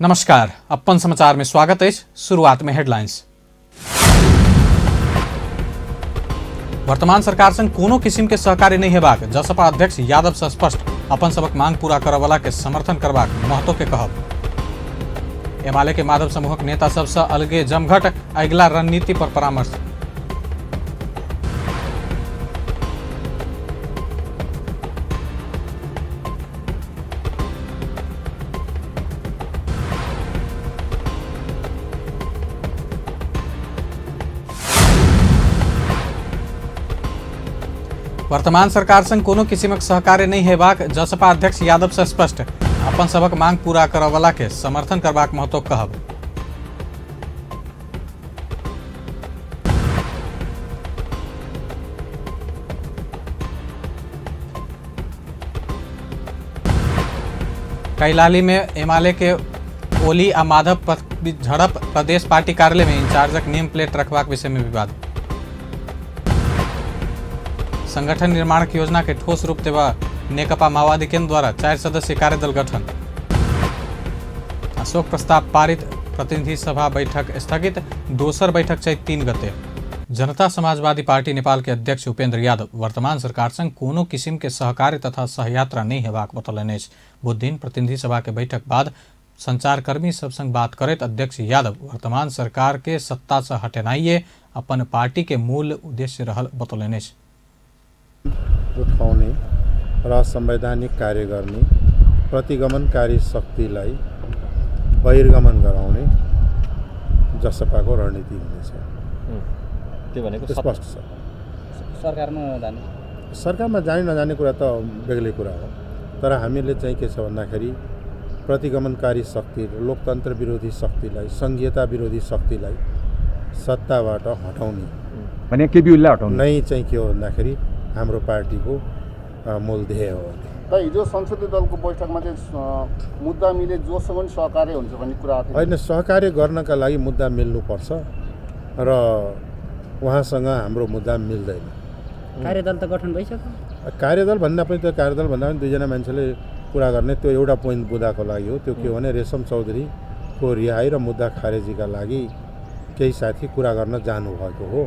नमस्कार, अपन समाचार में स्वागत अछि। शुरुआत में हेडलाइंस। वर्तमान सरकार संग कोनो किसिम के सहकार्य नहीं हेबाक जसपा अध्यक्ष यादव से स्पष्ट। अपन सबक मांग पूरा करऽ के समर्थन करबाक महतो के कहब। एमाले के माधव समूहक नेता सबसे अलगे जमघट, अगिला रणनीति पर परामर्श। वर्तमान सरकार संग कोनो किसिमक सहकार्य नहीं हेबाक जसपा अध्यक्ष यादव से स्पष्ट। अपन सबक मांग पूरा करऽ के समर्थन करबाक महतो कहब। कैलाली में एमाले के ओली आ माधव झड़प, प्रदेश पार्टी कार्यालय में इंचार्जक नेम प्लेट रखबाक विषय में विवाद। संगठन निर्माण की योजना के ठोस रूप देवा नेकपा माओवादी केंद्र द्वारा 4 सदस्यीय कार्यदल गठन। शोक प्रस्ताव पारित, प्रतिनिधि सभा बैठक स्थगित, दोसर बैठक चैत 3 गते। जनता समाजवादी पार्टी नेपाल के अध्यक्ष उपेंद्र यादव वर्तमान सरकार संग कोनो किसिम के सहकार्य तथा सहयात्रा नहीं हेबाक बतौलनि अछि। बुधदिन प्रतिनिधि सभा के बैठक बाद संचारकर्मी सब संग बात करैत अध्यक्ष यादव वर्तमान सरकार के सत्ता से हटेनाइए अपन पार्टी के मूल उद्देश्य रहल बतौलनि अछि। उठाउने र संवैधानिक कार्य गर्ने प्रतिगमनकारी शक्तिलाई बहिर्गमन गराउने जसपाको रणनीति हुनेछ। त्यो भनेको स्पष्ट छ। सरकारमा जाने नजाने कुरा त बेग्लै कुरा हो, तर हामीले चाहिँ के छ भन्दाखेरि प्रतिगमनकारी शक्ति, लोकतन्त्र विरोधी शक्तिलाई, सङ्घीयता विरोधी शक्तिलाई सत्ताबाट हटाउने भने केपी ओलीलाई हटाउने नै चाहिँ के हो भन्दाखेरि हाम्रो पार्टीको मूल ध्येय हो। त हिजो संसदीय दलको बैठकमा चाहिँ मुद्दा मिले जोसँग पनि सहकार्य हुन्छ भन्ने कुरा आएको थियो। होइन, सहकार्य गर्नका लागि मुद्दा मिल्नुपर्छ र उहाँसँग हाम्रो मुद्दा मिल्दैन। कार्यदल त गठन भइसक्यो। कार्यदल भन्दा पनि त्यो कार्यदल भन्दा पनि दुईजना मान्छेले कुरा गर्ने त्यो एउटा पोइन्ट मुद्दाको लागि हो। त्यो के हो भने रेशम चौधरीको रिहाई र मुद्दा खारेजीका लागि केही साथी कुरा गर्न जानुभएको हो,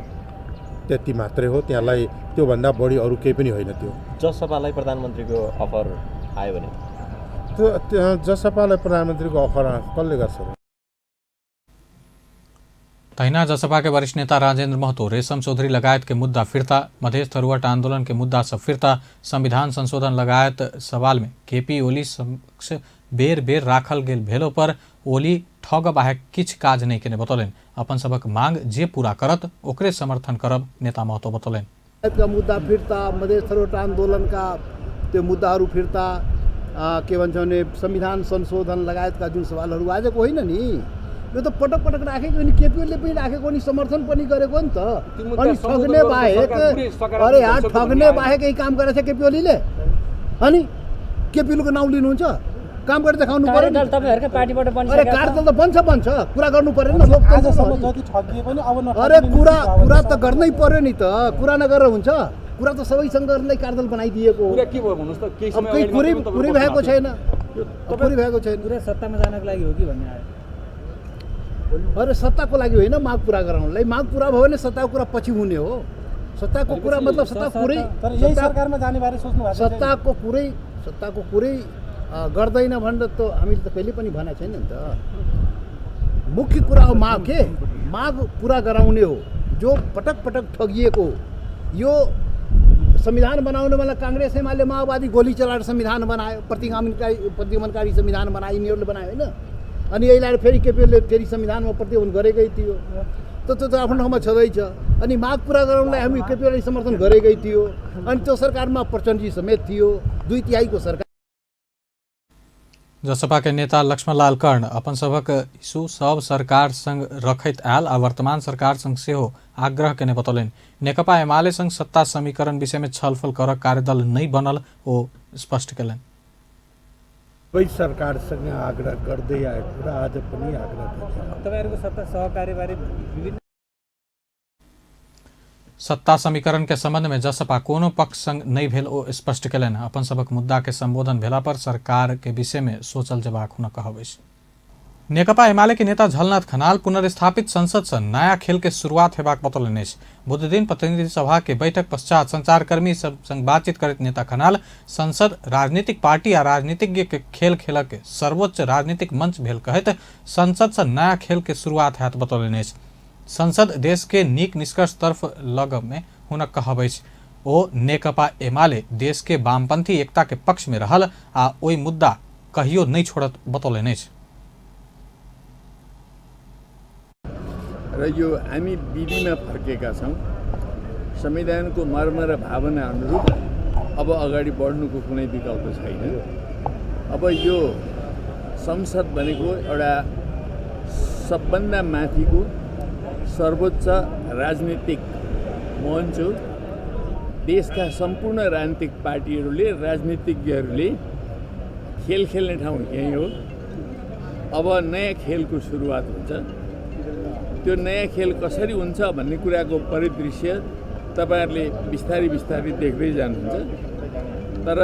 त्यति मात्रै हो। त्यहाँलाई त्योभन्दा बढी अरू केही पनि होइन। त्यो जसपालाई प्रधानमन्त्रीको अफर आयो भने त्यो जसपालाई प्रधानमन्त्रीको अफर कसले गर्छ? तहिना जसपा के वरिष्ठ नेता राजेंद्र महतो रेशम चौधरी लगायत के मुद्दा फिर्ता, मधेश थरुहट आंदोलन के मुद्दा सब फिर्ता, संविधान संशोधन लगायत सवाल में केपी ओली समक्ष बेर बेर राखल गेल भेलो पर ओली ठग बाहेक किछु काज नहीं केने बतौलनि। अपन सबक मांग जे पूरा करत ओकरे समर्थन करब नेता महतो बतौलनि। का मुद्दा फिर्ता, मधेश थरुहट आन्दोलन का त्यो मुद्दाहरू फिर्ता, के भन्छ भने संविधान संशोधन लगायतका जुन सवालहरू आजको होइन नि, यो त पटक पटक राखेको नि, केपी ओलीले पनि राखेको नि, समर्थन पनि गरेको नि त। अनि ठग्ने बाहेक, अरे यार ठग्ने बाहेक केही काम गरेको छ केपी ओलीले? अनि केपी ओलीको नाउँ लिनुहुन्छ, काम गरेर देखाउनु पर्यो नि। अरे कार्यदल त बन्छ बन्छ, कुरा गर्नु पर्यो नि लोकतन्त्र। अरे कुरा कुरा त गर्नै पर्यो नि त, कुरा नगरेर हुन्छ? कुरा त सबैसँग गर्नलाई कार्यदल बनाइदिएको हो। अब केही पुरै पुरै भएको छैन, पुरै भएको छैन। कुरा सत्तामा जानको लागि हो कि भन्ने आयो? अरे सत्ताको लागि होइन, माग पुरा गराउनलाई। माग पुरा भयो भने सत्ताको कुरा पछि हुने हो। सत्ताको कुरा मतलब सत्ता कुरै, सत्ताको कुरै, सत्ताको कुरै गर्दैन भनेर त हामीले त कहिले पनि भनेको छैन नि त। मुख्य कुरा हो माग, के माग पुरा गराउने हो, जो पटक पटक ठगिएको हो। यो संविधान बनाउनु बेला काङ्ग्रेस एमाले माओवादी गोली चलाएर संविधान बनायो, प्रतिगमनकारी संविधान बनायो, यिनीहरूले बनायो होइन। अनि यसलाई फेरि केपीले फेरि संविधानमा प्रतिगमन गरेकै थियो, त त्यो त आफ्नो ठाउँमा छँदैछ। अनि माग पुरा गराउनलाई हामी केपीलाई समर्थन गरेकै थियो। अनि त्यो सरकारमा प्रचण्डजी समेत थियो, 2/3 सरकार। जसपा के नेता लक्ष्मणलाल कर्ण अपन सबक इशू सब सरकार संग रखैत आयल आ वर्तमान सरकार संग सेहो आग्रह केने बतौलनि। नेकपा एमाले संग सत्ता समीकरण विषय में छलफल कर कार्यदल नहीं बनल ओ स्पष्ट केलनि। सबै सरकारसँग आग्रह गर्दै आएको र आज पनि आग्रह गर्दै। तपाईहरुको सत्ता सहकार्यबारे विभिन्न सत्ता समीकरण के संबंध में जसपा कोनो पक्ष संग नहीं भेल ओ स्पष्ट केलनि। अपन सबक मुद्दा के संबोधन भेला पर सरकार के विषय में सोचल जबाक हुनक कहब अछि। नेकपा एमाले के नेता झलनाथ खनाल पुनर्स्थापित संसद से नया खेल के शुरुआत हेबाक बतौलनि अछि। बुधदिन प्रतिनिधि सभा के बैठक पश्चात संचारकर्मी सब संग बातचीत करैत नेता खनाल संसद राजनीतिक पार्टी आ राजनीतिज्ञ के खेल खेलक के सर्वोच्च राजनीतिक मंच भेल कहैत संसद से नया खेल के शुरुआत हैत बतौलनि अछि। संसद देश के नीक निष्कर्ष तरफ लग में हुनक कहब अछि। ओ नेकपा एमाले देश के वामपंथी एकता के पक्ष में रहल आ ओहि मुद्दा कहियो नहि छोड़त बतौलनि अछि। र यो हामी विधिमा फर्केका छौँ। संविधानको मर्म र भावना अनुरूप अब अगाडि बढ्नुको कुनै विकल्प छैन। अब यो संसद भनेको एउटा सबभन्दा माथिको सर्वोच्च राजनीतिक मञ्च हो। देशका सम्पूर्ण राजनीतिक पार्टीहरूले, राजनीतिज्ञहरूले खेल खेल्ने ठाउँ यही हो। अब नयाँ खेलको सुरुवात हुन्छ। त्यो नयाँ खेल कसरी हुन्छ भन्ने कुराको परिदृश्य तपाईहरूले बिस्तारै बिस्तारै देख्दै जानुहुन्छ। तर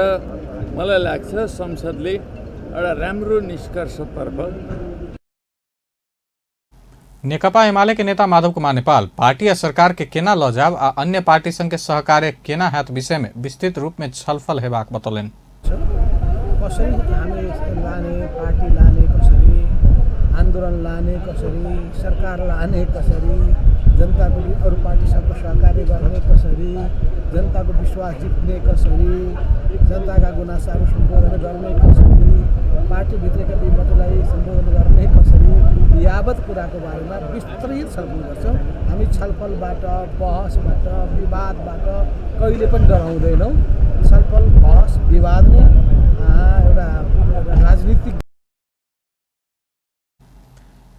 मलाई लाग्छ संसदले एउटा राम्रो निष्कर्षतर्फ। नेकपा एमाले के नेता माधव कुमार नेपाल पार्टी आ सरकार के केना ल जायब आ अन्य पार्टी संग के सहकार्य केना हैत विषय में विस्तृत रूप में छलफल हेबाक बतौलनि। कसरी हामी लाने, पार्टी लाने कसरी, आन्दोलन लाने कसरी, सरकार लाने कसरी, जनताको अरू पार्टीसँग सहकार्य गर्ने कसरी, जनताको विश्वास जित्ने कसरी, जनताका गुनासाहरू सम्बोधन गर्ने कसरी, पार्टीभित्रका विमतलाई सम्बोधन गर्ने कसरी, यावत कुराको बारेमा विस्तृत छलफल गर्छौँ। हामी छलफलबाट, बहसबाट, विवादबाट कहिले पनि डराउँदैनौँ। छलफल, बहस, विवाद नै एउटा राजनीतिक।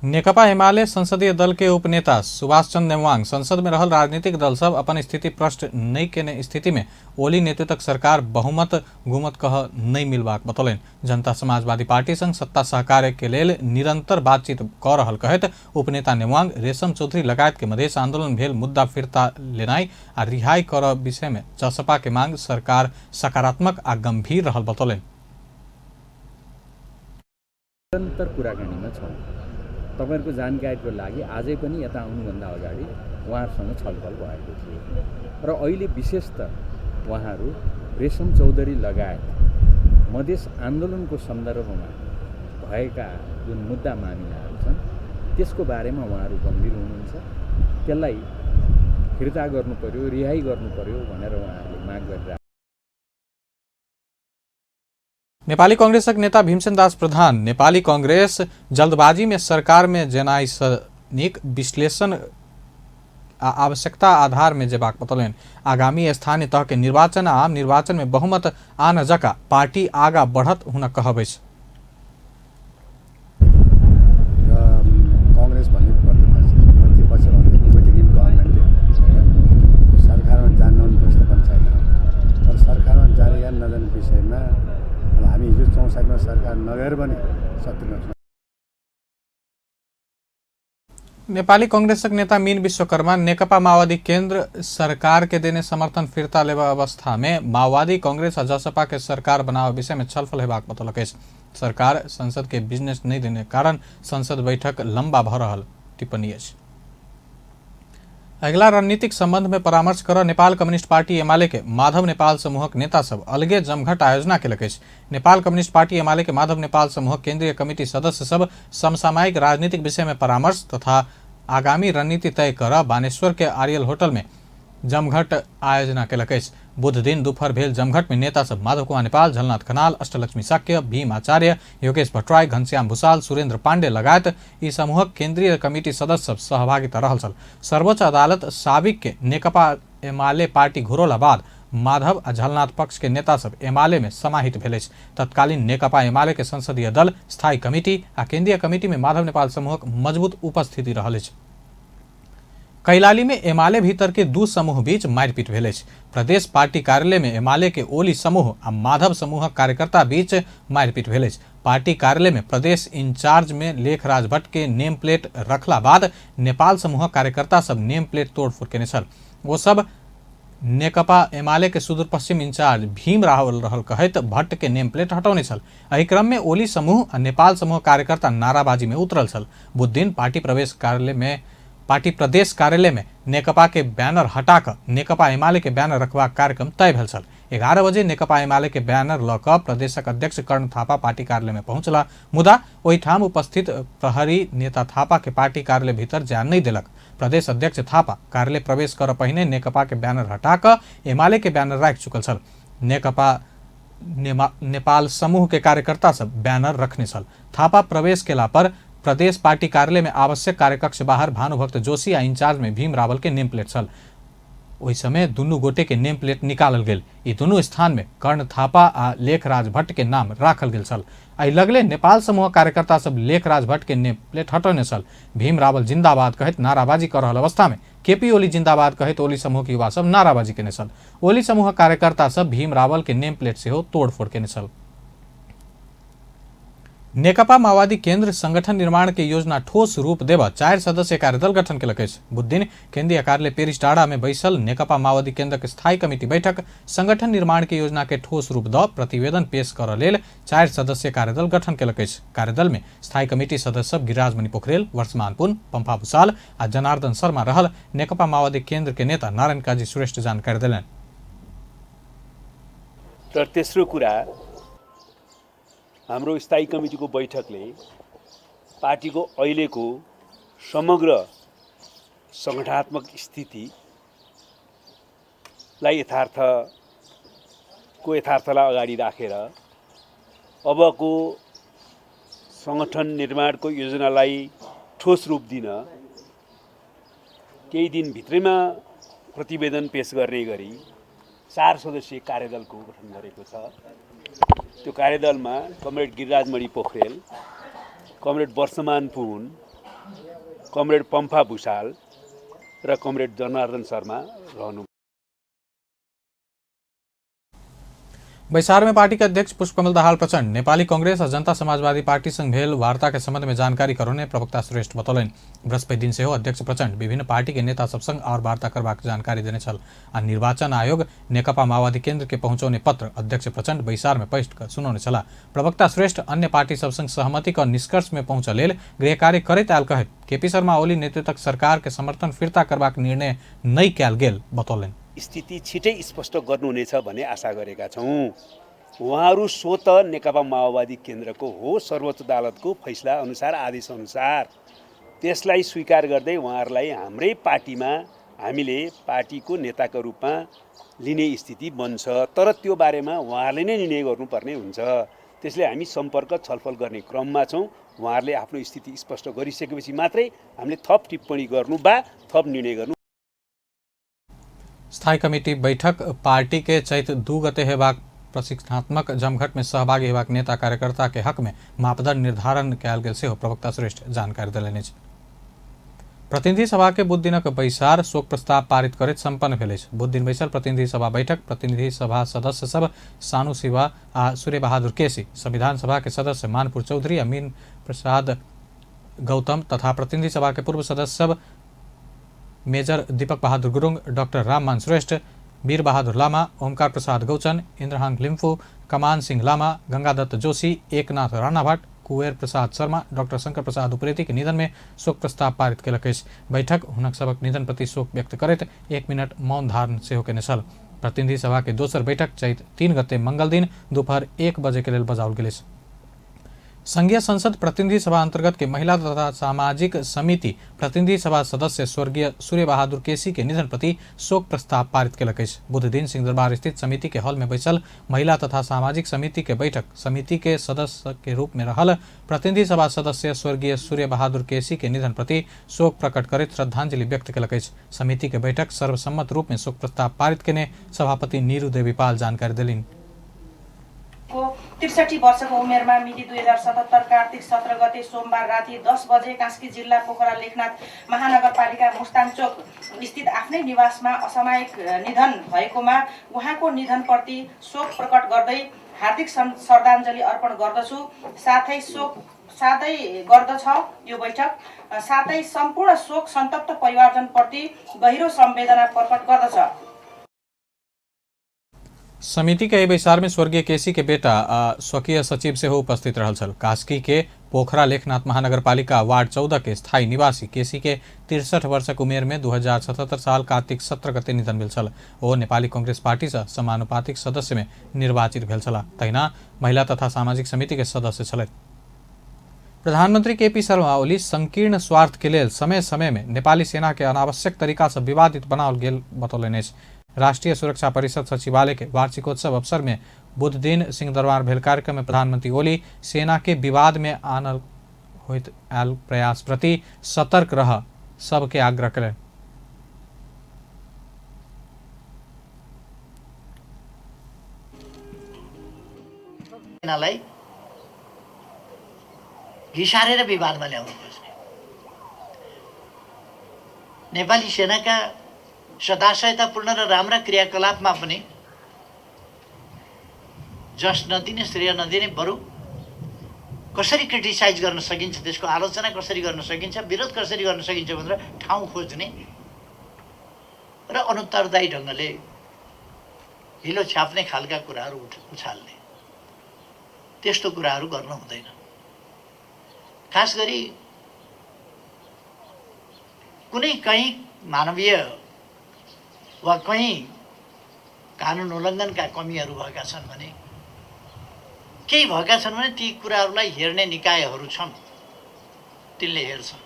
नेकपा एमाले संसदीय दल के उपनेता सुभाष चंद्र नेवांग संसद में रहल राजनीतिक दल सब अपन स्थिति प्रष्ट नहीं केने स्थिति में ओली नेतृत्वक सरकार बहुमत गुमत कह नहीं मिलबाक बतौलनि। जनता समाजवादी पार्टी संग सत्ता सहकार्य के लेल निरंतर बातचीत क रहल कहैत उपनेता नेवांग रेशम चौधरी लगायत के मधेश आंदोलन भेल मुद्दा फिर्ता लेनाइ आ रिहाई कर विषय में जसपा के मांग सरकार सकारात्मक आ गंभीर रहल बतौलनि। निरन्तर कुराकानीमा छौँ। तपाईहरुको जानकारीको लागि आजै पनि यता आउनुभन्दा अगाडि उहाँहरूसँग छलफल भएको थियो र अहिले विशेष त उहाँहरू रेशम चौधरी लगायत मधेस आन्दोलनको सन्दर्भमा भएका जुन मुद्दा मामिलाहरू छन् त्यसको बारेमा उहाँहरू गम्भीर हुनुहुन्छ। त्यसलाई फिर्ता गर्नुपर्यो, रिहाई गर्नुपर्यो भनेर उहाँहरूले माग गरिरहेका। नेपाली कांग्रेसक नेता भीमसेन दास प्रधान नेपाली कांग्रेस जल्दबाजी में सरकार में जेनाइ सँ नीक विश्लेषण आ आवश्यकता आधार में जेबाक बतौलनि। आगामी स्थानीय तह के निर्वाचन आ आम निर्वाचन में बहुमत आन जका पार्टी आगा बढ़त हुनक कहब अछि। कांग्रेस भन्ने प्रतिपक्ष भन्ने गभर्मेन्ट सरकारमा जानु प्रश्न पनि छैन। तर सरकारमा जाने या नजाने विषयमा हामी हिजो 64मा सरकार नगएर पनि 70मा। नेपाली कांग्रेसक नेता मीन विश्वकर्मा नेकपा माओवादी केंद्र सरकार के देने समर्थन फिर्ता लेवा अवस्था में माओवादी कांग्रेस आ जसपा के सरकार बनावे विषय में छलफल हेबाक बतौलक अछि। सरकार संसद के बिजनेस नहीं देने कारण संसद बैठक लंबा भ रहल टिप्पणी अछि। अगिला रणनीतिक संबंध में परामर्श कर नेपाल कम्युनिस्ट पार्टी एमाले के माधव नेपाल समूहक नेता सब अलगे जमघट आयोजना केलक अछि। नेपाल कम्युनिस्ट पार्टी एमाले के माधव नेपाल समूहक केंद्रीय कमिटी सदस्य सब समसामयिक राजनीतिक विषय में परामर्श तथा आगामी रणनीति तय कर बानेश्वर के आर्यल होटल में जमघट आयोजना केलक अछि। बुध दिन दोपहर भेल जमघट में नेता सब माधव कुमार नेपाल, झलनाथ खनाल, अष्टलक्ष्मी शाक्य, भीम आचार्य, योगेश भट्टराई, घनश्याम भूषाल, सुरेंद्र पांडे लगायत ई समूहक केंद्रीय कमिटी सदस्य सब सहभागिता रहल छल। सर्वोच्च अदालत साबिक के नेकपा एमाले पार्टी घुरोला बाद माधव आ झलनाथ पक्ष के नेता सब एमाले में समाहित भेल अछि। तत्कालीन नेकपा एमाले के संसदीय दल, स्थायी कमिटी आ केंद्रीय कमिटी में माधव नेपाल समूहक मजबूत उपस्थिति रहल अछि। कैलाली में एमाले भीतर के दू समूह बीच मारिपीट भेल अछि। प्रदेश पार्टी कार्यालय में एमाले के ओली समूह आ माधव समूहक कार्यकर्ता बीच मारिपीट भेल अछि। पार्टी कार्यालय में प्रदेश इंचार्ज में लेखराज भट्ट के नेम प्लेट रखला बाद नेपाल समूहक कार्यकर्ता सब नेम प्लेट तोड़फोड़ केने छल। ओ सब नेकपा एमाले के सुदूरपश्चिम इंचार्ज भीम रावल रहल कहैत भट्ट के नेम प्लेट हटौने छल। एहि क्रम में ओली समूह आ नेपाल समूह कार्यकर्ता नाराबाजी में उतरल छल। बुधदिन पार्टी प्रदेश कार्यालय में नेकपा के बैनर हटाकर नेकपा एमाले के बैनर रखबाक कार्यक्रम तय भेल छल। 11 बजे नेकपा एमाले के बैनर लऽ कऽ प्रदेशक अध्यक्ष कर्ण थापा पार्टी कार्यालय में पहुंचला, मुदा ओहिठाम उपस्थित प्रहरी नेता थापा के पार्टी कार्यालय भीतर जाय नहि देलक। प्रदेश अध्यक्ष थापा कार्यालय प्रवेश कर पहिने नेकपा के बैनर हटाकर एमाले के बैनर राखि चुकल छल। नेकपा नेपाल समूह के कार्यकर्ता सब बैनर रखने छल। थापा प्रवेश केला पर प्रदेश पार्टी कार्यालय में आवश्यक कार्यकक्ष बाहर भानुभक्त जोशी आ इंचार्ज में भीम रावल के नेम प्लेट छल। ओहि समय दुनू गोटे के नेम प्लेट निकालल गेल। ई दुनू स्थान में कर्ण थापा आ लेखराज भट्ट के नाम राखल गेल छल। एहि लगले नेपाल समूह कार्यकर्ता सब लेखराज भट्ट के नेम प्लेट हटौने छल। भीम रावल जिंदाबाद कहैत नाराबाजी कर रहल अवस्था में केपी ओली जिंदाबाद कहैत ओली समूह के युवा सब नाराबाजी केने छल। ओली समूह कार्यकर्ता सब भीम रावल के नेम प्लेट सेहो तोड़फोड़ केने छल। नेकपा माओवादी केंद्र संगठन निर्माण के योजना ठोस रूप देबऽ 4 सदस्यीय कार्यदल गठन केलक अछि। बुधदिन केंद्रीय कार्यालय पेरिस डाँडा में बैसल नेकपा माओवादी केंद्रक स्थायी कमिटी बैठक संगठन निर्माण के योजना के ठोस रूप दऽ प्रतिवेदन पेश करऽ लेल 4 सदस्यीय कार्यदल गठन केलक अछि। कार्यदल में स्थायी कमिटी सदस्य सब गिरिराजमणि पोखरेल, वर्षमान पुन, पंफा भूषाल आ जनार्दन शर्मा रहल नेकपा माओवादी केंद्र के नेता नारायण काजी श्रेष्ठ जानकारी देलनि। र तेस्रो कुरा, हाम्रो स्थायी कमिटीको बैठकले पार्टीको अहिलेको समग्र सङ्गठनात्मक स्थितिलाई यथार्थलाई अगाडि राखेर अबको सङ्गठन निर्माणको योजनालाई ठोस रूप दिन केही दिनभित्रैमा प्रतिवेदन पेश गर्ने गरी 4 सदस्यीय कार्यदलको गठन गरेको छ। त्यो कार्यदलमा कमरेड गिरिराजमणि पोखरेल, कमरेड वर्षमान पुन, कमरेड पम्फा भूषाल र कमरेड जनार्दन शर्मा रहनु। बैसार में पार्टी के अध्यक्ष पुष्पकमल दाहाल प्रचंड नेपाली कांग्रेस और जनता समाजवादी पार्टी संग भेल वार्ता के संबंध में जानकारी करौने प्रवक्ता श्रेष्ठ बतौलनि। बृहस्पति दिन सेहो अध्यक्ष प्रचंड विभिन्न पार्टी के नेता सब संग और वार्ता करबाक जानकारी देने छल आ निर्वाचन आयोग नेकपा माओवादी केंद्र के पहुंचौने पत्र अध्यक्ष प्रचंड बैसार में पढ़ि कऽ सुनौने छलाह। प्रवक्ता श्रेष्ठ अन्य पार्टी सब संग सहमति क निष्कर्ष में पहुंचऽ लेल गृह कार्य करैत आयल कहैत केपी शर्मा ओली नेतृत्वक सरकार के समर्थन फिर्ता करबाक निर्णय नहि कयल गेल बतौलनि। स्थिति छिटै स्पष्ट गर्नुहुनेछ भन्ने आशा गरेका छौँ। उहाँहरू स्वत नेकपा माओवादी केन्द्रको हो, सर्वोच्च अदालतको फैसला अनुसार, आदेश अनुसार त्यसलाई स्वीकार गर्दै उहाँहरूलाई हाम्रै पार्टीमा हामीले पार्टीको नेताको रूपमा लिने स्थिति बन्छ, तर त्यो बारेमा उहाँहरूले नै निर्णय गर्नुपर्ने हुन्छ। त्यसले हामी सम्पर्क छलफल गर्ने क्रममा छौँ। उहाँहरूले आफ्नो स्थिति स्पष्ट गरिसकेपछि मात्रै हामीले थप टिप्पणी गर्नु वा थप निर्णय गर्नु। स्थायी कमिटी बैठक पार्टी के चैत 2 गते हेबाक प्रशिक्षणात्मक जमघट में सहभागी हेबाक नेता कार्यकर्ता के हक में मापदंड निर्धारण कयल गेल सेहो प्रवक्ता श्रेष्ठ जानकारी देलनि अछि। प्रतिनिधि सभा के बुध दिनक बैसार शोक प्रस्ताव पारित करैत सम्पन्न भेल अछि। बुध दिन बैसल प्रतिनिधि सभा बैठक प्रतिनिधि सभा सदस्य सब सानु शिवा आ सूर्यबहादुर केसी, संविधान सभा के सदस्य मानपुर चौधरी आ मीन प्रसाद गौतम तथा प्रतिनिधि सभा के पूर्व सदस्य सब मेजर दीपक बहादुर गुरुङ, डॉक्टर राममान श्रेष्ठ, वीर बहादुर लामा, ओमकार प्रसाद गौचन, इन्द्रहाङ लिम्फू, कमान सिंह लामा, गंगादत्त जोशी, एकनाथ राणाभट्ट, कुबेर प्रसाद शर्मा, डॉक्टर शंकर प्रसाद उप्रेती के निधन में शोक प्रस्ताव पारित केलक अछि। बैठक हुनक सबक निधन प्रति शोक व्यक्त करैत 1 मिनट मौन धारण सेहो केने छल। प्रतिनिधि सभा के दोसर बैठक चैत 3 गते मंगल दिन दोपहर 1 बजे के लेल बजाओल गेल अछि। संघीय संसद प्रतिनिधि सभा अंतर्गत के महिला तथा सामाजिक समिति प्रतिनिधि सभा सदस्य स्वर्गीय सूर्य बहादुर केसी के निधन प्रति शोक प्रस्ताव पारित केलक अछि। बुध दिन सिंहदरबार स्थित समिति के हॉल में बैसल महिला तथा सामाजिक समिति के बैठक समिति के सदस्य के रूप में रहल प्रतिनिधि सभा सदस्य स्वर्गीय सूर्य बहादुर केसी के निधन प्रति शोक प्रकट करैत श्रद्धांजलि व्यक्त केलक अछि। समिति के बैठक सर्वसम्मत रूप में शोक प्रस्ताव पारित केने सभापति नीरू देवी पाल जानकारी देलनि। को 63 वर्षको उमेरमा मिति 2077 कार्तिक 17 गते सोमबार राति 10 बजे कास्की जिल्ला पोखरा लेखनाथ महानगरपालिका मुस्ताङ चोक स्थित आफ्नै निवासमा असामयिक निधन भएकोमा उहाँको निधनप्रति शोक प्रकट गर्दै हार्दिक श्रद्धाञ्जली अर्पण गर्दछु। साथै गर्दछ यो बैठक। साथै सम्पूर्ण शोक सन्तप्त परिवारजनप्रति गहिरो संवेदना प्रकट गर्दछ। समिति के एहि बैसार में स्वर्गीय केसी के बेटा आ स्वकीय सचिव सेहो उपस्थित रहल छल। कास्की के पोखरा लेखनाथ महानगरपालिका वार्ड 14 के स्थायी निवासी केसी के 63 वर्षक उमेर में 2077 साल कार्तिक 17 गते निधन भेल छल। ओ नेपाली कांग्रेस पार्टी से समानुपातिक सदस्य में निर्वाचित भेल छलाह। तहिना महिला तथा सामाजिक समिति के सदस्य छलथि। प्रधानमंत्री केपी शर्मा ओली संकीर्ण स्वार्थ के लेल समय समय में नेपाली सेना के अनावश्यक तरीका से विवादित बनाओल गेल बतौलनि अछि। राष्ट्रीय सुरक्षा परिषद सचिवालय के वार्षिकोत्सव अवसर में बुध दिन सिंहदरबार भेल कार्यक्रम में प्रधानमंत्री ओली सेना के विवाद में आनल होइत आयल प्रयास प्रति सतर्क रह सबके आग्रह कयलनि। सेनालाई घिसारेर विवादमा ल्याउनु खोज्ने, नेपाली सेनाका सदाशयतापूर्ण र राम्रा क्रियाकलापमा पनि जस नदिने, श्रेय नदिने, बरु कसरी क्रिटिसाइज गर्न सकिन्छ, त्यसको आलोचना कसरी गर्न सकिन्छ, विरोध कसरी गर्न सकिन्छ भनेर ठाउँ खोज्ने र अनुत्तरदायी ढङ्गले हिलो छाप्ने खालका कुराहरू उछाल्ने, त्यस्तो कुराहरू गर्न हुँदैन। खास गरी कुनै कहीँ मानवीय वा कहीँ कानुन उल्लङ्घनका कमीहरू भएका छन् भने, केही भएका छन् भने ती कुराहरूलाई हेर्ने निकायहरू छन्, तिनले हेर्छन्।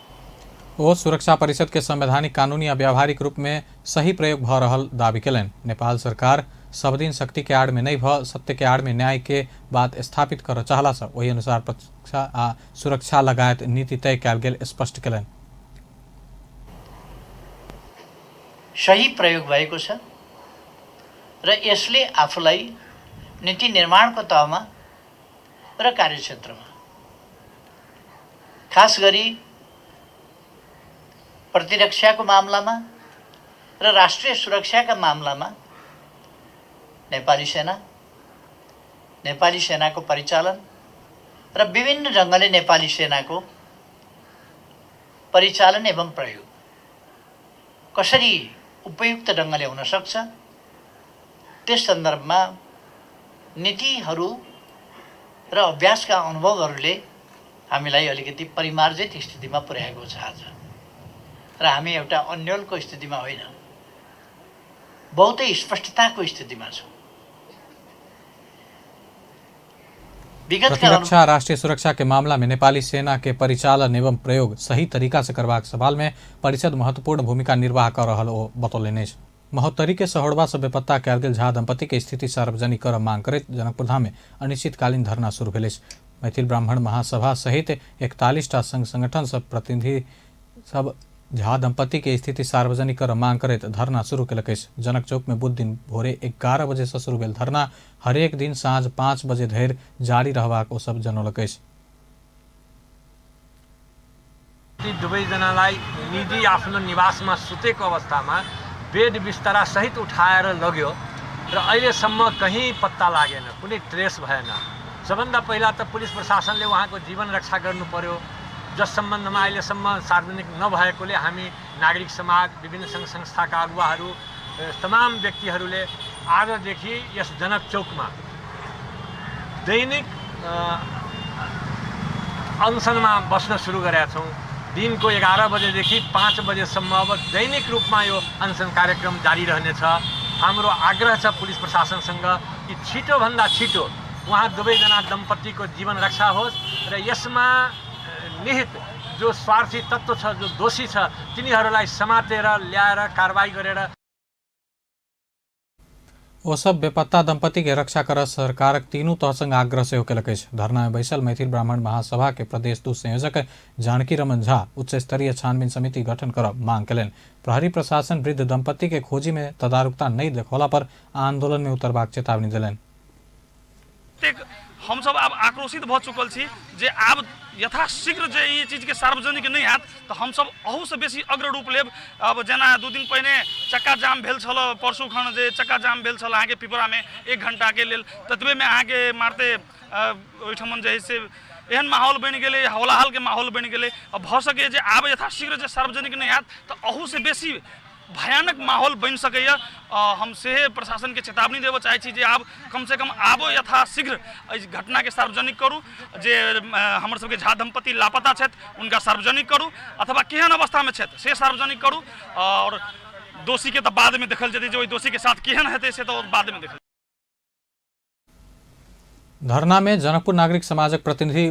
ओ सुरक्षा परिषद के संवैधानिक, कानूनी आ व्यावहारिक रूप में सही प्रयोग भ रहल दावी कयलनि। नेपाल सरकार सब दिन शक्ति के आड़ में नहीं भ सत्य के आड़ में न्याय के बात स्थापित कर चाहला सँ ओहि अनुसार प्रतिरक्षा आ सुरक्षा लगायत नीति तय कयल गेल स्पष्ट कयलनि। सही प्रयोग भएको छ र यसले आफूलाई नीति निर्माणको तहमा र कार्यक्षेत्रमा खास गरी प्रतिरक्षाको मामलामा र राष्ट्रिय सुरक्षाका मामलामा नेपाली सेना, नेपाली सेनाको परिचालन र विभिन्न ढङ्गले नेपाली सेनाको परिचालन एवं प्रयोग कसरी उपयुक्त ढङ्गले हुन सक्छ त्यस सन्दर्भमा नीतिहरू र अभ्यासका अनुभवहरूले हामीलाई अलिकति परिमार्जित स्थितिमा पुर्याएको छ आज। र हामी एउटा अन्यलको स्थितिमा होइन, बहुतै स्पष्टताको स्थितिमा छौँ। प्रतिरक्षा राष्ट्रिय सुरक्षा के मामला में नेपाली सेना के परिचालन एवं प्रयोग सही तरीका से करबाक सवाल में परिषद महत्वपूर्ण भूमिका निर्वाह कर रहल ओ बतौलनि अछि। महोत्तरी के सहोड़वा से बेपत्ता कयल गेल झा दंपति के स्थिति सार्वजनिक कर मांग करैत जनकपुरधाम में अनिश्चितकालीन धरना शुरू भेल अछि। मैथिल ब्राह्मण महासभा सहित 41टा संघ संगठन सब प्रतिनिधि सब झा दंपति के स्थिति सार्वजनिक कर मांग करैत धरना शुरू केलक अछि। जनक चौक में बुध दिन भोरे 11 बजे से शुरू भेल धरना हरेक दिन साँझ 5 बजे धरि जारी रहबाक ओ सब जनौलक अछि। ती दुवैजनालाई निजी आफ्नो निवासमा सुतेको अवस्थामा बेड बिस्तारा सहित उठाएर लग्यो र अहिलेसम्म कहीँ पत्ता लागेन, कुनै ट्रेस भएन। सबभन्दा पहिला त पुलिस प्रशासनले उहाँको जीवन रक्षा गर्नु पर्यो, जस सम्बन्धमा अहिलेसम्म सार्वजनिक नभएकोले हामी नागरिक समाज, विभिन्न सङ्घ संस्थाका अगुवाहरू, तमाम व्यक्तिहरूले आजदेखि यस जनक चौकमा दैनिक अनसनमा बस्न सुरु गरेका छौँ। दिनको 11 बजेदेखि 5 बजेसम्म अब दैनिक रूपमा यो अनसन कार्यक्रम जारी रहनेछ। हाम्रो आग्रह छ पुलिस प्रशासनसँग कि छिटोभन्दा छिटो उहाँ दुवैजना दम्पतिको जीवन रक्षा होस् र यसमा निहित जो स्वार्थी तत्त्व छ, जो दोषी छ, तिनीहरूलाई समातेर ल्याएर कारवाही गरेर ओ सब बेपत्ता दंपति के रक्षा कर सरकारक तीनू तहसँग आग्रह सेहो केलक अछि। धरना में बैसल मैथिल ब्राह्मण महासभा के प्रदेश 2 संयोजक जानकी रमन झा उच्च स्तरीय छानबीन समिति गठन कर मांग केलनि। प्रहरी प्रशासन वृद्ध दंपति के खोजी में तदारुकता नहीं देखौला पर आंदोलन में उतरबाक चेतावनी देलनि। हमसब आब आक्रोशित भऽ चुकल छी जे आब यथाशीघ्र जे ई चीजके सार्वजनिक नहि हैत तऽ हमसब अहूसँ बेसी अग्र रूप लेब। अब जेना 2 दिन पहिने चक्का जाम भेल छल, परसू खन जे चक्का जाम भेल छल अहाँके पिपरामे 1 घंटाके लेल, ततबेमे अहाँके मारते ओहिठमन जे है से एहन माहौल बनि गेलै, हौलाहलके माहौल बनि गेलै। आ भऽ सकैए जे आब यथाशीघ्र जे सार्वजनिक नहि हैत तऽ अहूसँ बेसी भयानक माहौल बनि सकैए। हम से प्रशासनके चेतावनी देबऽ चाहै छी जे आब कमसँ कम आबो यथाशीघ्र एहि घटनाके सार्वजनिक करू, जे हमर सबके झा दम्पति लापता छथि हुनका सार्वजनिक करू, अथवा केहन अवस्थामे छथि से सार्वजनिक करू, आओर दोषीके तऽ बादमे देखल जेतै जे ओहि दोषीके साथ केहन हेतै से तऽ बादमे देखल। धरना में जनकपुर नागरिक समाजक प्रतिनिधि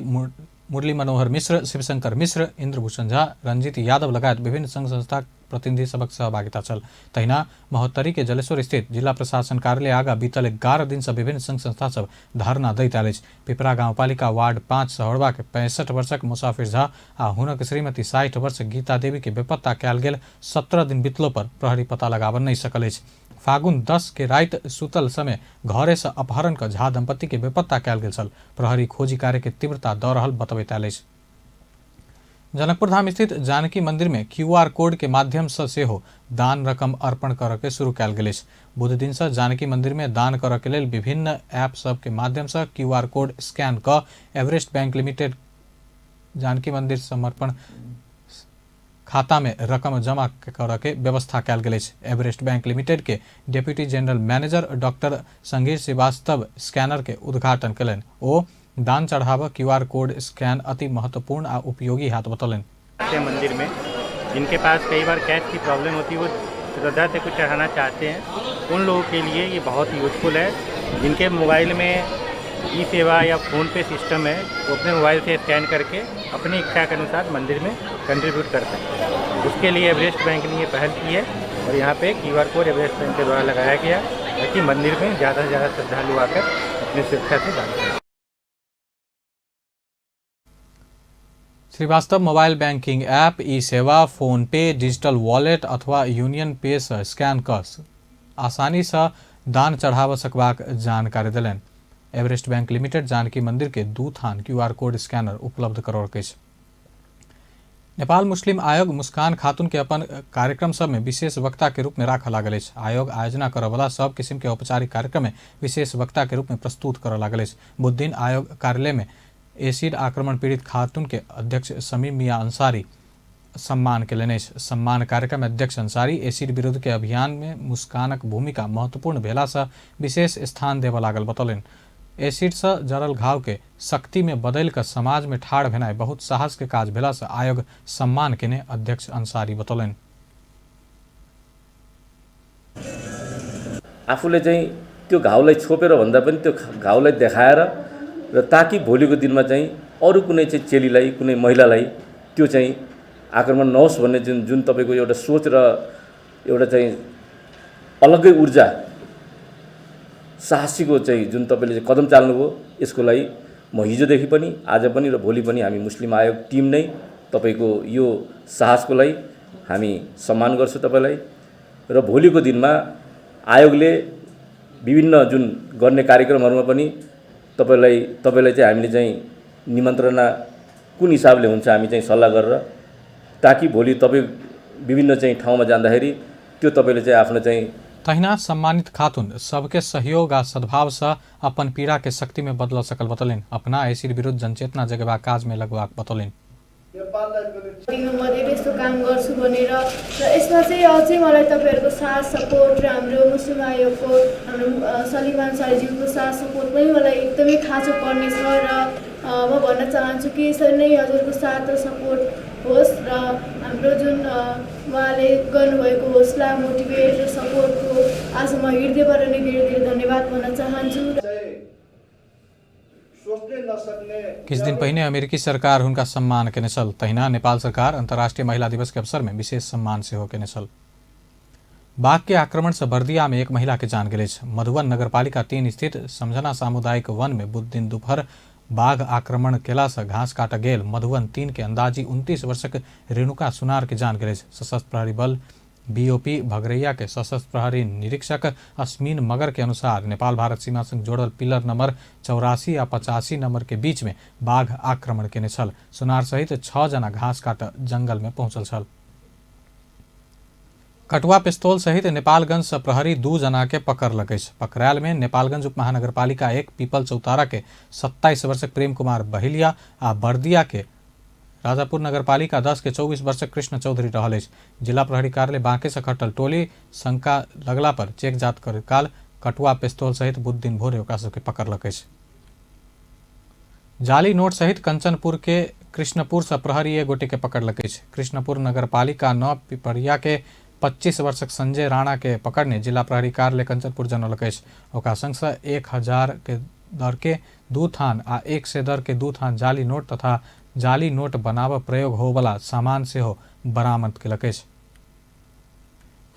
मुरली मनोहर मिश्र, शिवशंकर मिश्र, इंद्रभूषण झा, रंजीत यादव लगायत विभिन्न संघ संस्था प्रतिनिधि सबक सहभागिता छल। तहिना महोत्तरी के जलेश्वर स्थित जिला प्रशासन कार्यालय आगा बीतल 11 दिन से विभिन्न संघ संस्था सब धरना दैत आयल अछि। पिपरा गाउँपालिका वार्ड 5 सहरवा के 65 वर्षक मुसाफिर झा आ हुनक श्रीमती 60 वर्ष गीता देवी के बेपत्ता कयल गेल 17 दिन बितलो पर प्रहरी पता लगाबऽ नहि सकल अछि। फागुन 10 के राति सुतल समय घरे से अपहरण क झा दंपति के बेपत्ता कयल गेल छल। प्रहरी खोजी कार्य के तीव्रता दऽ रहल बतबैत आयल अछि। जनकपुर धाम स्थित जानकी मंदिर में क्यूआर कोड के माध्यम से सेहो दान रकम अर्पण करऽ के शुरू कयल गेल अछि। बुध दिन से जानकी मंदिर में दान करऽ के लेल विभिन्न ऐप सब के माध्यम से क्यूआर कोड स्कैन क एवरेस्ट बैंक लिमिटेड जानकी मंदिर समर्पण खाता में रकम जमा करऽ के व्यवस्था कयल गेल अछि। एवरेस्ट बैंक लिमिटेड के deputy general manager doctor Sangir Srivastava scanner के उद्घाटन कयलनि। ओ दान चढ़ाव क्यूआर कोड स्कैन अति महत्वपूर्ण आ उपयोगी हैत बतौलनि। मंदिर में जिनके पास कई बार कैश की प्रॉब्लम होती है, वो श्रद्धा से कुछ चढ़ाना चाहते हैं, उन लोगों के लिए ये बहुत यूजफुल है। जिनके मोबाइल में ई सेवा या फ़ोन पे सिस्टम है, वो अपने मोबाइल से स्कैन करके अपनी इच्छा के अनुसार मंदिर में कंट्रीब्यूट कर सकते हैं। उसके लिए एवरेस्ट बैंक ने ये पहल की है और यहाँ पे क्यूआर कोड एवरेस्ट बैंक के द्वारा लगाया गया ताकि मंदिर में ज़्यादा से ज़्यादा श्रद्धालु आकर अपनी स्वेच्छा से दान करें। Srivastava mobile banking app, ई सेवा, फोन पे, डिजिटल वॉलेट अथवा यूनियन पे से स्कैन क आसानी से दान चढ़ाव सकबाक जानकारी देलनि। एवरेस्ट बैंक लिमिटेड जानकी मंदिर के 2 थान क्यूआर कोड स्कैनर उपलब्ध करौलक अछि। नेपाल मुस्लिम आयोग मुस्कान खातून के अपन कार्यक्रम सब में विशेष वक्ता के रूप में राखऽ लागल अछि। आयोग आयोजना करऽ वाला सब किसिम के औपचारिक कार्यक्रम में विशेष वक्ता के रूप में प्रस्तुत करऽ लागल अछि। बुधदिन आयोग कार्यालय में एसिड आक्रमण पीड़ित खातून के अध्यक्ष समीम मियां अंसारी सम्मान केलनि अछि। सम्मान कार्यक्रम में अध्यक्ष अंसारी एसिड विरुद्ध के अभियान में मुस्कानक भूमिका महत्वपूर्ण भेला से विशेष स्थान देबऽ लागल बतौलनि। एसिड से जरल घाव के शक्ति में बदलि कऽ समाज में ठाढ़ भेनाइ बहुत साहस के काज भेला से आयोग सम्मान केने अध्यक्ष अंसारी बतौलनि। आफूले चाहिँ त्यो घाउलाई छोपेर भन्दा पनि त्यो घाउलाई देखाएर र ताकि भोलिको दिनमा चाहिँ अरू कुनै चाहिँ चेलीलाई, कुनै महिलालाई त्यो चाहिँ आक्रमण नहोस् भन्ने जुन जुन तपाईँको एउटा सोच र एउटा चाहिँ अलग्गै ऊर्जा साहसीको चाहिँ जुन तपाईँले चाहिँ कदम चाल्नुभयो, यसको लागि म हिजोदेखि पनि आज पनि र भोलि पनि हामी मुस्लिम आयोग टिम नै तपाईँको यो साहसको लागि हामी सम्मान गर्छौँ तपाईँलाई। र भोलिको दिनमा आयोगले विभिन्न जुन गर्ने कार्यक्रमहरूमा पनि तपाईँलाई चाहिँ हामीले चाहिँ निमन्त्रणा कुन हिसाबले हुन्छ हामी चाहिँ सल्लाह गरेर, ताकि भोलि तपाईँ विभिन्न चाहिँ ठाउँमा जाँदाखेरि त्यो तपाईँले चाहिँ आफ्नो चाहिँ। तहिना सम्मानित खातून सबके सहयोग आ सद्भाव से अपन पीड़ा के शक्ति में बदल सकल बतौलनि। अपना एसिड विरुद्ध जनचेतना जगेबाक काज में लगबाक बतौलनि। म धेरै यस्तो काम गर्छु भनेर र यसमा चाहिँ अझै मलाई तपाईँहरूको साथ सपोर्ट र हाम्रो मुस्लिम आयोगको हाम्रो सलिम अन्सारीज्यूको साथ सपोर्ट पनि मलाई एकदमै खाँचो पर्नेछ र म भन्न चाहन्छु कि यसरी नै हजुरको साथ र सपोर्ट होस् र हाम्रो जुन उहाँले गर्नुभएको हौसला, मोटिभेट र सपोर्टको आज म हृदयबाट नै धेरै धेरै धन्यवाद भन्न चाहन्छु। किछु दिन पहिने अमेरिकी सरकार हुनका सम्मान केने छल। तहिना नेपाल सरकार अंतर्राष्ट्रीय महिला दिवस के अवसर में विशेष सम्मान सेहो केने छल। बाघ के आक्रमण से बर्दिया में एक महिला के जान गेल अछि। मधुबन नगरपालिका 3 स्थित समझना सामुदायिक वन में बुध दिन दोपहर बाघ आक्रमण केला से घास काट गेल मधुबन 3 के अंदाजी 29 वर्षक रेणुका सुनार के जान गेल अछि। सशस्त्र प्रहरी बल बीओपी भगरैया के सशस्त्र प्रहरी निरीक्षक अस्मीन मगर के अनुसार नेपाल भारत सीमा संग जोड़ल पिलर नंबर 84 आ 85 नंबर के बीच में बाघ आक्रमण केने छल। सुनार सहित 6 जना घास काट जंगल में पहुंचल छल। कटुआ पिस्तौल सहित नेपालगंज से प्रहरी 2 जना के पकड़लक अछि। पकड़ायल में नेपालगंज उप महानगरपालिका 1 पीपल चौतारा के 27 वर्षक प्रेम कुमार बहिलिया आ बर्दिया के राजापुर नगरपालिका 10 के 24 वर्षक कृष्ण चौधरी रहल अछि। जिला प्रहरी कार्यालय बांके से खटल टोली शंका लगला पर चेक जात करे काल कटुआ पिस्तौल सहित बुध दिन भोरे ओकरा सबके पकड़लक अछि। जाली नोट सहित कंचनपुर के कृष्णपुर से प्रहरी एक गोटे के पकड़लक अछि। कृष्णपुर नगरपालिका 9 पिपरिया के 25 वर्षक संजय राणा के पकड़ने जिला प्रहरी कार्यालय कंचनपुर जनौलक अछि। ओकरा संग से 1000 के दर के 2 थान आ 100 दर के 2 थान जाली नोट तथा जाली नोट बनाबऽ प्रयोग होवला सामान सेहो बरामद केलक अछि।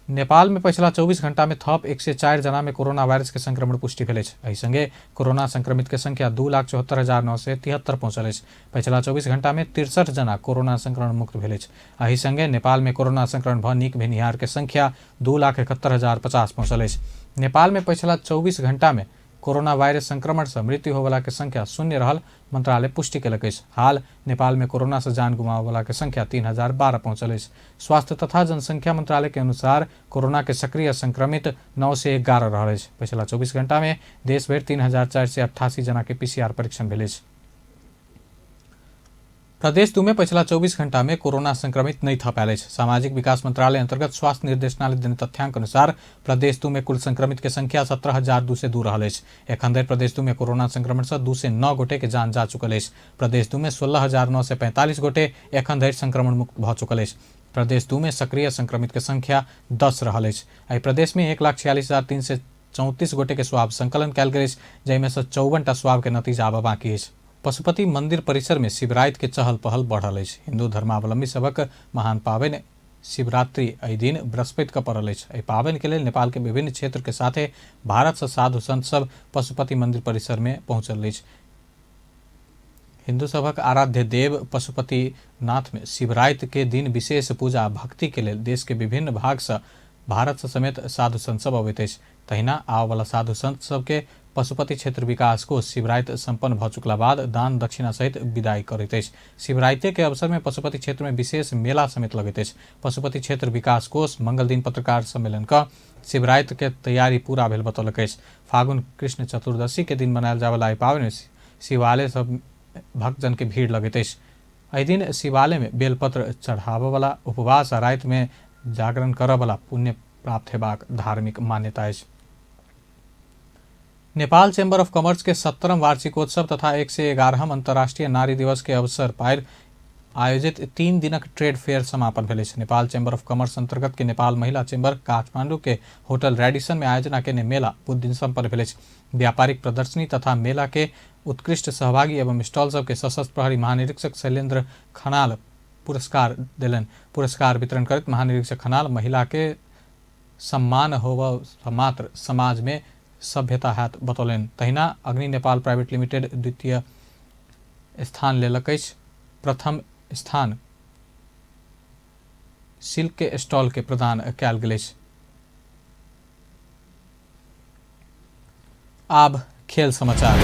नेपाल में पछिला 24 घंटा में थप 104 जना में कोरोना वायरस के संक्रमण पुष्टि भेल अछि। एहि संगे कोरोना संक्रमित के संख्या 2,74,973 पहुंचल अछि। पछिला 24 घंटा में 63 जना कोरोना संक्रमण मुक्त भेल अछि। एहि संगे नेपाल में कोरोना संक्रमण भ नीक भेनिहार के संख्या 2,71,050 पहुंचल अछि। नेपाल में पछिला 24 घंटा में कोरोना वायरस संक्रमण से मृत्यु होवला के संख्या 0 रहल मंत्रालय पुष्टि केलक अछि। हाल नेपाल में कोरोना से जान गुमावला के संख्या 3,012 पहुंचल अछि। स्वास्थ्य तथा जनसंख्या मंत्रालय के अनुसार कोरोना के सक्रिय संक्रमित 911 रहल अछि। पछिला 24 घंटा में देश भरि 3,488 जना के पीसीआर परीक्षण भेल अछि। प्रदेश 2 में पछिला 24 घंटा में कोरोना संक्रमित नहीं थप आयल अछि। सामाजिक विकास मंत्रालय अंतर्गत स्वास्थ्य निर्देशनालय देने तथ्यांक अनुसार प्रदेश 2 में कुल संक्रमित के संख्या 17,202 रहल अछि। एखन धरि प्रदेश 2 में कोरोना संक्रमण से 209 गोटे के जान जा चुकल अछि। प्रदेश 2 में 16,945 गोटे एखन धरि संक्रमण मुक्त भऽ चुकल अछि। प्रदेश 2 में सक्रिय संक्रमित के संख्या 10 रहल अछि। एहि प्रदेश में 1,46,334 गोटे के स्वाब संकलन कयल गेल अछि, जाहिमे से 54 टा स्वाब के नतीजा आबऽ बाकी अछि। पशुपति मंदिर परिसर में शिवराति के चहल पहल बढ़ल अछि। हिंदू धर्मावलंबी सबक महान पाबनि शिवरात्रि एहि दिन बृहस्पति के पड़ल अछि। एहि पाबनि के लेल नेपाल के विभिन्न क्षेत्र के साथे भारत से साधु संत सब पशुपति मंदिर परिसर में पहुंचल अछि। हिंदू सभक आराध्य देव पशुपति नाथ में शिवराति के दिन विशेष पूजा भक्ति के लेल देश के विभिन्न भाग से भारत से समेत साधु संत सब अबैत अछि। तहिना आबऽवला साधु संत सबके पशुपति क्षेत्र विकास कोष शिवराति संपन्न भऽ चुकला बाद दान दक्षिणा सहित विदाई करैत अछि। शिवराति के अवसर में पशुपति क्षेत्र में विशेष मेला समेत लगैत अछि। पशुपति क्षेत्र विकास कोष मंगल दिन पत्रकार सम्मेलन क शिवराति के तैयारी पूरा भेल बतौलक अछि। फागुन कृष्ण चतुर्दशी के दिन मनायल जायवला एहि पाबनि में शिवालय सब भक्तजन के भीड़ लगैत अछि। एहि दिन शिवालय में बेलपत्र चढ़ाबऽवला, उपवास आ राति में जागरण करऽवला पुण्य प्राप्त हेबाक धार्मिक मान्यता अछि। नेपाल चैम्बर ऑफ कॉमर्स के 70वां वार्षिकोत्सव तथा 111वां अंतर्राष्ट्रीय नारी दिवस के अवसर पर आयोजित 3 दिनक ट्रेड फेयर समापन भेल अछि। नेपाल चैम्बर ऑफ कॉमर्स अंतर्गत के नेपाल महिला चैम्बर काठमांडू के होटल रेडिसन में आयोजना केने मेला बुध दिन सम्पन्न भेल अछि। व्यापारिक प्रदर्शनी तथा मेला के उत्कृष्ट सहभागी एवं स्टॉल सबके सशस्त्र प्रहरी महानिरीक्षक शैलेन्द्र खनाल पुरस्कार देलनि। पुरस्कार वितरण करैत महानिरीक्षक खनाल महिला के सम्मान होबऽ मात्र समाज में सभ्यता हैत बतौलनि। तहिना अग्नि नेपाल प्राइवेट लिमिटेड द्वितीय स्थान लेलक अछि। प्रथम स्थान सिल्क के स्टॉल के प्रदान कयल गेल अछि। आब खेल समाचार।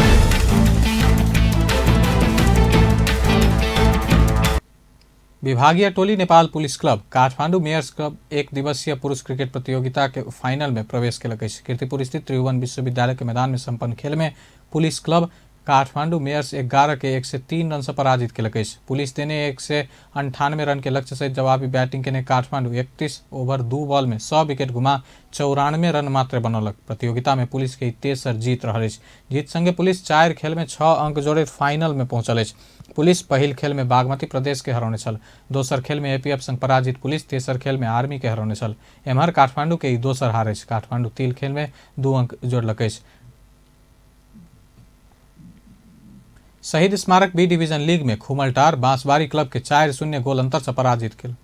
विभागीय टोली Nepal police club Kathmandu mayors club एक दिवसीय पुरुष क्रिकेट प्रतियोगिता के फाइनल में प्रवेश केलक अछि। कीर्तिपुर स्थित त्रिभुवन विश्वविद्यालय के मैदान में संपन्न खेल में पुलिस क्लब काठमांडू मेयर्स 11 के 103 रन से पराजित केलक अछि। पुलिस देने 198 रन के लक्ष्य सहित जवाबी बैटिंग केने काठमांडू 31 ओवर 2 बॉल में 100 विकेट गुमा 94 रन मात्र बनौलक। प्रतियोगिता में पुलिस के तेसर जीत रहल अछि। जीत संगे पुलिस 4 खेल में 6 अंक जोड़ैत फाइनल में पहुंचल अछि। पुलिस पहिल खेल में बागमती प्रदेश के हरौने छल। दोसर खेल में एपीएफ संग पराजित पुलिस तेसर खेल में आर्मी के हरौने छल। एम्हर काठमांडू के ई दोसर हार अछि। काठमांडू 3 खेल में 2 अंक जोड़लक अछि। शहीद स्मारक बी डिवीजन लीग में खुमलटार बांसबारी क्लब के 4-0 गोल अंतर से पराजित केल।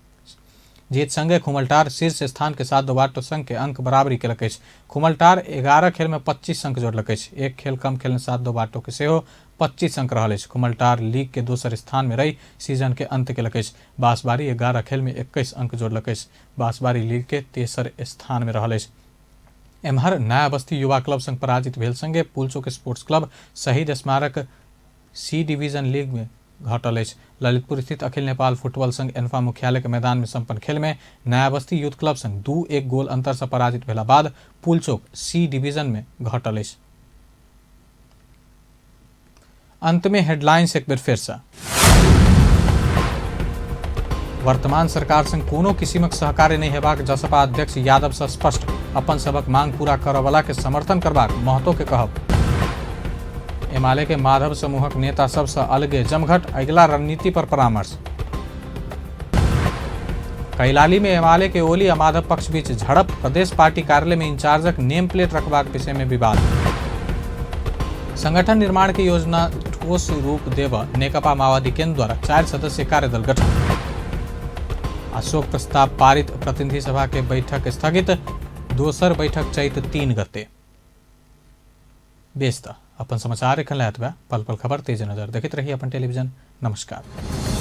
जीत संगे खुमलटार शीर्ष स्थान के साथ दोबाटो संघ के अंक बराबरी केलक अछि। खुमलटार 11 खेल में 25 अंक जोड़लक अछि। एक खेल कम खेलने साथ दोबाटो के सेहो 25 अंक रहल अछि। खुमलटार लीग के दोसर स्थान में रही सीजन के अंत केलक अछि। बांसबारी 11 खेल में 21 अंक जोड़लक अछि। बांसबारी लीग के तेसर स्थान में रहल अछि। एम्हर नया बस्ती युवा क्लब संग पराजित भेल संगे पुलचोक स्पोर्ट्स क्लब शहीद स्मारक सी डिवीजन लीग में घटल अछि। ललितपुर स्थित अखिल नेपाल फुटबॉल संघ एन्फा मुख्यालय के मैदान में संपन्न खेल में नया बस्ती यूथ क्लब संग 2-1 गोल अंतर से पराजित भेला बाद पुलचोक सी डिवीजन में घटल अछि। अंत में हेडलाइंस एक बेर फेर से। वर्तमान सरकार संग कोनो किसिमक सहकार्य नहि हेबाक जसपा अध्यक्ष यादव सँ स्पष्ट। अपन सबक मांग पूरा करऽवला के समर्थन करबाक महतो के कहब। एमाले के माधव समूहक नेता सबसँ अलगे जमघट, अगिला रणनीति पर परामर्श। कैलाली में एमाले के ओली आ माधव पक्ष बीच झड़प, प्रदेश पार्टी कार्यालय में इंचार्जक नेम प्लेट रखबाक विषय में विवाद। संगठन निर्माण की योजना ठोस रूप देव नेकपा माओवादी केंद्र द्वारा 4 सदस्यीय कार्यदल गठन। अशोक प्रस्ताव पारित, प्रतिनिधि सभा के बैठक स्थगित, दोसर बैठक चैत 3 गते। बेस त अपन समाचार एखन लए पल पल खबर तेज नजर देखैत रही अपन टेलीविजन। नमस्कार।